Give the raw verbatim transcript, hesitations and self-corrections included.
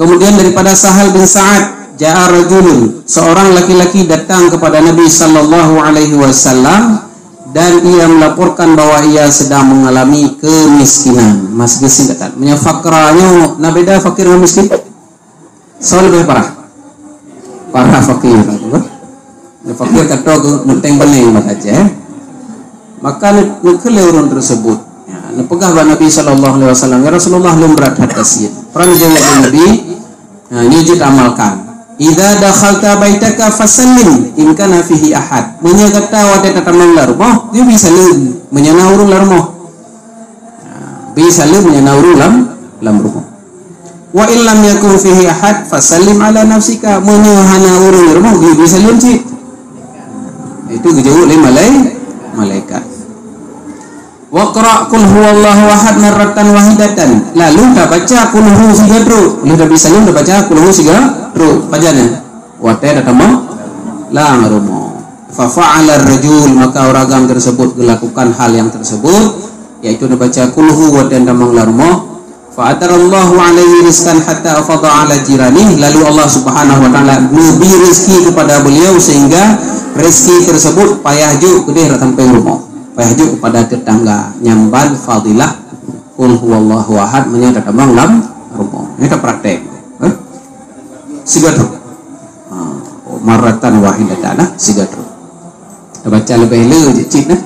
Kemudian daripada Sahal bin Sa'ad, ja'a rajulun, seorang laki-laki datang kepada Nabi sallallahu alaihi wasallam dan ia melaporkan bahwa ia sedang mengalami kemiskinan. Mas geusin kata, meunyoe faqra nyoe na beda fakir ngon miskin? Soe leubeh parah? Parah fakir. Fakir ka toe keu meunteng beuneng bak Aceh. Maka ne-, neukheun lé ureuëng tersebut. Ya, neupeugah bak Nabi sallallahu alaihi wasallam, "Ya Rasulullah, lôn brat that kasiet." Peran jaweueb lé Nabi, nah, nyoe jeuet amalkan. "Idza dakhalta baitaka fasallim in kana fihi ahad." Meunyoe gata watée tatamong lam rumoh, geubi saleuem meunyoe na ureuëng lam rumoh. Nah, bi saleuem meunyoe na ureuëng lam, lam rumoh. "Wa in lam yakun fihi ahad, fasallim ala nafsika." Meunyoe hana ureuëng rumoh, geubi saleuem cit. Itu geujaweueb lé malai-, malaikat. "Waqra qul huwallahu ahad marratan wahidatan." Lalu tabaca qul hu siga trok. Lalu tabi saleuem tabaca qul hu siga trok. Pajan nyan? Watée tatamong lam rumoh. Fa fa'ala rajul, maka ureuëng agam tersebut melakukan hal yang tersebut, yaitu neubaca qul hu watée tamong lam rumoh. Fa atarallahu alaihi rizqan hatta afadha ala jiranihi, lalu Allah Subhanahu wa taala neubri rezeki kepada beliau sehingga rezeki tersebut payah jok keudeh rot sampéng rumoh, payah jok kepada tetangga. Nyan ban fadilah qul huwallahu ahad meunyoe tatamong lam rumoh. Nyoe tapraktek. Eh? Siga trok. Ha, marratan wahidatan lah, siga trok. Tabaca leubeh le cit-cit nah.